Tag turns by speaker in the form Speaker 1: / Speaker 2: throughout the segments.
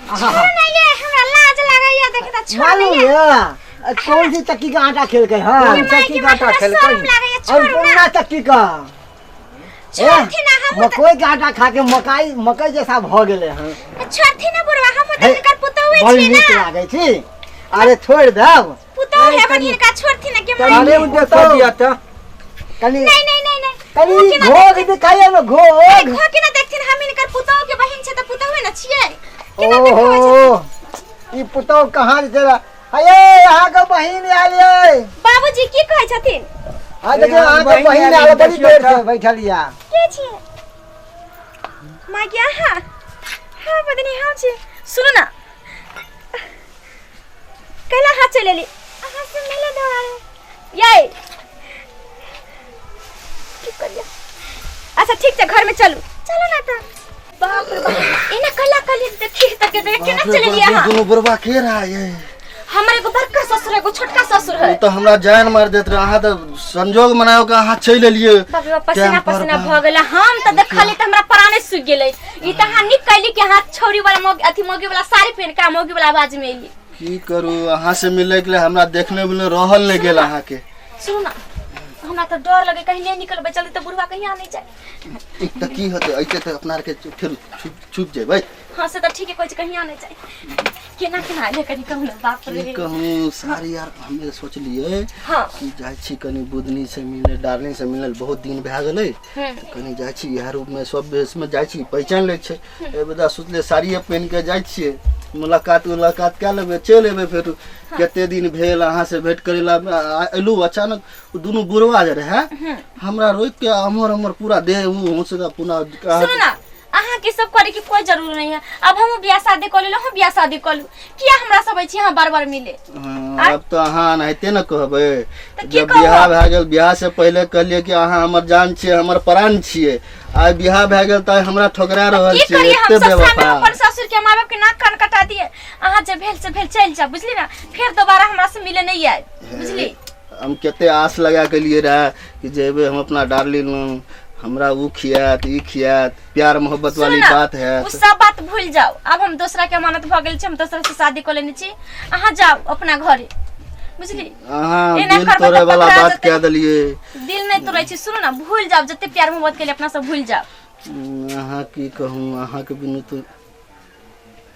Speaker 1: छोड़ ना ये, हमरा लाज लागैया देख त, छोड़ ना
Speaker 2: मालूम
Speaker 1: ये।
Speaker 2: ये कौन सी चक्की का आटा खेलकै हाँ?
Speaker 1: ये
Speaker 3: कौन
Speaker 1: माय
Speaker 3: चक्की
Speaker 1: के
Speaker 3: का आटा
Speaker 1: हमरा
Speaker 3: खेलकै?
Speaker 1: शरम लागैया, छोड़ ना।
Speaker 2: अन्नपूर्णा चक्की का।
Speaker 1: छोड़थि ना हम।
Speaker 2: मकई के आटा खा के मकई मकई जैसा भ गेलै हँ।
Speaker 1: छोड़थि ना बुढ़वा, हम तऽ
Speaker 2: हे,
Speaker 1: हिनकर पुतोहुए
Speaker 2: बड़
Speaker 1: छियै
Speaker 2: नीक
Speaker 1: ना।
Speaker 2: लागै छी। अरे छोड़ि देब।
Speaker 1: पुतोहु हेबनि हिनका, छोड़थि ना के माय।
Speaker 3: अरे उ देखो दिया त।
Speaker 2: कनि
Speaker 1: नहीं नहीं नहीं नहीं,
Speaker 2: कनि
Speaker 1: मुँह केना
Speaker 2: घोघ
Speaker 1: देखथिन?
Speaker 2: दिखाइए ने, घोघ।
Speaker 1: अरे घोघ केना देखथिन? हम हिनकर पुतोहु के बहिन छै तऽ पुतोहुए ने छियै। केना देखाबै छथिन?
Speaker 2: ओहो, ई पुतोहु कहाँ से चला? अये, अहाँके बहिन आयल ये।
Speaker 1: बाबूजी की कहै छथिन?
Speaker 2: आ देखियौ, अहाँके बहिन आयल, बड़ी देर से बैठल या।
Speaker 1: के छियै माँ के अहाँ? हाँ बदनी, हम छी। सुनू ना, कैला हाथ चलि एली अहाँ से मिले दौड़ा ये? की करिए? अच्छा ठीक छै, घर में चलू, चलू ना। तऽ बाप रे बाप, एना कैला कहली? देखी तक के देख केना चलि एली अहाँ?
Speaker 4: दुनू बुढ़वा के रहा ये?
Speaker 1: हमर एगो बड़का ससुर, एगो छोटका ससुर है।
Speaker 4: ओ तऽ हमरा जान मारि देत रहे। अहाँ तऽ संजोग मनाओ के अहाँ चलि एलियै।
Speaker 1: बाप रे बाप, पसीना
Speaker 4: टाइम पर।
Speaker 1: पसीना
Speaker 4: बाप।
Speaker 1: भऽ गेलै। हम तऽ देखली तऽ हमरा प्राणे सूखि गेलै। ई तऽ अहाँ नीक कैली कि अहाँ छौरी वाला मौगी, अथी मौगी वाला साड़ी पहिन के आ मौगी वाला आवाज में एली।
Speaker 4: की करू, अहाँ से मिलै के लिए हमरा देखने बिना रहल नहि गेल अहाँके।
Speaker 1: सुनू ना, हमरा तऽ डर लगे, कहीं नहीं निकलबै जल्दी तऽ बुढ़वा कहीं आ नहीं जाए।
Speaker 4: एक तऽ की होतै, ऐते तऽ अपना आरके फेर छुप छुप जेबै।
Speaker 1: हाँ, से तऽ ठीके कहै छै, कहीं आ नहीं जाए। केना केना एलै, कनी कहू ने। बाप
Speaker 4: की
Speaker 1: रे,
Speaker 4: कहूँ सारी यार, हमे सोचलियै कि जाइ छी कनी बुधनी से मिले, डार्लिंग से मिलल बहुत दिन भए गेलै। तऽ कनी जाइ छी इएह रूपमे, सब भेषमे जाइ छी, पहिचान लै छै। एहि बेरा सोचलियै साड़िए पहिन के जाइ छियै, मुलाकात उलाकात कए लेबै, चलि एबै फेर। कते दिन भेल अहाँ से भेंट करै ला एलहुँ, अचानक ओ दुनू बुढ़वा जे रहै, हमरा रोकि के अमर हमर पूरा देह ओ हौसला पुनः।
Speaker 1: सुनू ना, अहाँ के सब करे के कोई जरूर नहीं है। अब हम बियाह शादी कर लेलहुँ, हम बियाह शादी कर लू, किया हमरा सब छी अहाँ बार बार मिले?
Speaker 4: हाँ, आब तऽ अहाँ एनाहिते ने कहबै।
Speaker 1: तऽ की
Speaker 4: जब
Speaker 1: कहब?
Speaker 4: बियाह भए गेल, बियाह से पहिले कहलियै कि अहाँ हमर जान छियै, हमर प्राण छियै। आइ बियाह भए गेल तऽ आइ हमरा ठोकरा रहल
Speaker 1: की
Speaker 4: छियै।
Speaker 1: करिए हम?
Speaker 4: एते
Speaker 1: ससुरा में
Speaker 4: बेवफा।
Speaker 1: अपन ससुर के माँ बाप के नाक कान कटा दिए। अहाँ जे भेल से भेल, चलि जाओ, बुझली ना? फिर दोबारा हमरा से मिले नहीं आए, बुझली?
Speaker 4: हम कते आस लगा के लिए रहे कि जेबै हम अपना डार्लिंग लग, हमरा ऊ खियात, ई खियात, प्यार मोहब्बत
Speaker 1: सुनू
Speaker 4: वाली
Speaker 1: ना,
Speaker 4: बात है।
Speaker 1: उ सब बात भूल जाओ। अब हम दूसरा के अमानत भ गेल छी, हम दूसरा से शादी कर लेने छी। अहाँ जाओ अपना घरे, बुझली?
Speaker 4: अहाँ
Speaker 1: एना
Speaker 4: दिल
Speaker 1: करबै
Speaker 4: तोड़े
Speaker 1: तऽ
Speaker 4: वाला
Speaker 1: पकड़ा
Speaker 4: बात
Speaker 1: जेतै।
Speaker 4: कह देलियै।
Speaker 1: दिल नहीं तोड़ै छी। सुनू ना, भूल जाओ, जते प्यार मोहब्बत के लिए अपना सब भूल जाओ।
Speaker 4: अहाँ की कहूँ, अहाँके बिनु तऽ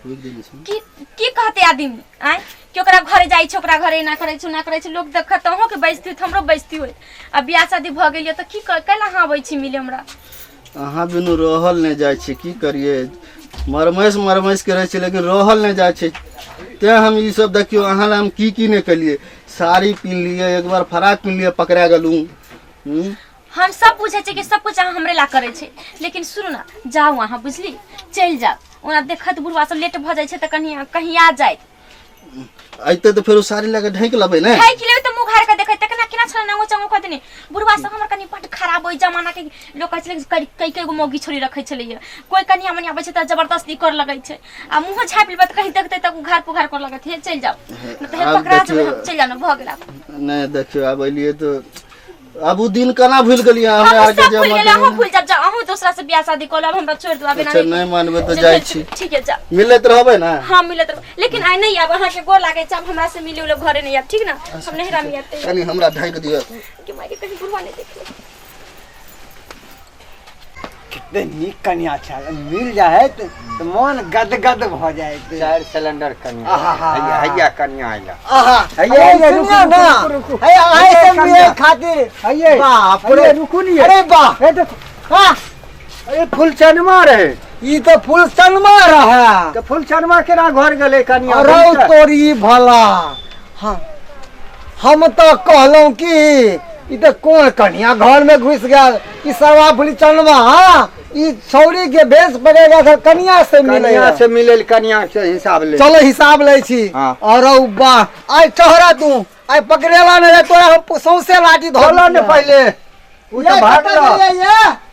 Speaker 4: रुकि गेली छी।
Speaker 1: की की कहते आदमी आय कि ओकरा घरे जाइ छै, ओकरा घरे एना करै छै, ओना करै छै। लोक देखत अहूँ के बेइज्जती होत, हमरो बेइज्जती होत। आ बियाह शादी भऽ गेल तऽ की कैला अहाँ अबै छी मिले हमरा?
Speaker 4: अहाँ बिनु रहल नहि जाइ छै, की करियै? मरमैस मरमैस के रहै छै, लेकिन रहल नहि जाइ छै। तेँ हम ई सब देखियौ, अहाँ लए हम की की नहि केलियै। साड़ी पिन्हलियै, एक बार फराक पिन्हलियै, पकड़ा गेलहुँ।
Speaker 1: हम सब बुझै छियै कि सब कुछ अहाँ हमरे ला करै छै, लेकिन सुनू ना, जाउ अहाँ, बुझली? चलि जाउ। ओना देखत बुढ़वा सब, लेट भऽ जाइ छै तऽ कहीं कहीं आ जायत।
Speaker 4: अयतै तऽ फेर ओ साड़ी लए कऽ ढाँकि लेबै ने।
Speaker 1: खाइ के लेबै तऽ मुँह घार के देखै तकना केना छलै नांगो चांगो कहतनी। बुढ़वा सब हमर कनि बड्ड खराब। ओहि जमाना के लोक कहै छलै कि कई कई गो मौगी छोरी रखै छलैया। कोइ कनिया मनिया आबै छै तऽ जबरदस्ती कर लगै छै, आ मुँहो झाँपि लेबै तऽ कहीं देखतै तऽ उघार पुघार कर लगत। हे, चलि जाउ, नहि तऽ हे
Speaker 4: आब
Speaker 1: पकड़ा जेबै।
Speaker 4: देखियौ।
Speaker 1: हम चलि जाउ ने, भऽ गेल आब।
Speaker 4: नहि देखियौ, आब एलियै तऽ अब उ दिन केना भूलि गेलियै
Speaker 1: हम
Speaker 4: हमरा आरके
Speaker 1: सब
Speaker 4: जे
Speaker 1: भूल गेलै, अहूँ
Speaker 4: हमर
Speaker 1: भूल जाब। जाउ, अहूँ दूसरा से बियाह शादी कऽ लेब, हमरा छोड़ि दू आब। एना
Speaker 4: अच्छा,
Speaker 1: नहि
Speaker 4: नहि मानबै तऽ
Speaker 1: जे
Speaker 4: जाइ
Speaker 1: भेल
Speaker 4: छी।
Speaker 1: ठीक है, जाउ।
Speaker 4: मिलैत रहबै ने?
Speaker 1: हाँ, मिलत रहबै, लेकिन आइ नहीं आब। अहाँके गोर लागै छै, आब हमरा से मिले उले घरे नहीं आब, ठीक ना? हम नहिरा में आते।
Speaker 4: कनि हमरा ढाकि दिअ।
Speaker 1: कि माय के कहीं बुढ़वा नहीं देख ले।
Speaker 2: कते नीक कनिया छल, मिल जाए तऽ मन गदगद भऽ जाए।
Speaker 3: चारि सिलेंडर कनिया।
Speaker 2: आहा।
Speaker 3: हैया हैया कनिया आइला।
Speaker 2: आहा।
Speaker 3: हैया,
Speaker 2: अरे
Speaker 3: हैया,
Speaker 2: सुनियौ
Speaker 3: रुकू,
Speaker 2: ना।
Speaker 3: रुकू, रुकू, रुकू।
Speaker 2: हे, अहाँ
Speaker 3: हैया,
Speaker 2: से मिलै
Speaker 3: कनिया।
Speaker 2: खातिर।
Speaker 3: हैया,
Speaker 2: बाप रे।
Speaker 3: हैया, रुकू नी।
Speaker 2: अरे वाह।
Speaker 3: हे देखो।
Speaker 2: हाँ,
Speaker 3: अरे फुलचनमा रहे।
Speaker 2: ई तऽ फुलसनमा रहे।
Speaker 3: तऽ फुलचनमा केना घर गेलै कनिया?
Speaker 2: अरौ तोरी भला। हाँ, हम तऽ कहलहुँ कि ई तऽ कोन कनिया घर में घुसि गेल, ई सरवा फुलचनमा। हाँ, ई छौरी के भेष पकड़ गेल कनिया से मिले।
Speaker 3: कनिया से मिले, कनिया से हिसाब ले।
Speaker 2: चलो, हिसाब लै छी।
Speaker 3: हाँ।
Speaker 2: अरौ वाह, आइ ठहरा तू, आइ पकड़ेला नहि रे तोरा, हम सौंसे लाठी धऽ।
Speaker 3: चलो ने पहिले, उ तऽ
Speaker 2: ये
Speaker 3: भागल।
Speaker 2: कतऽ गेलियै ये?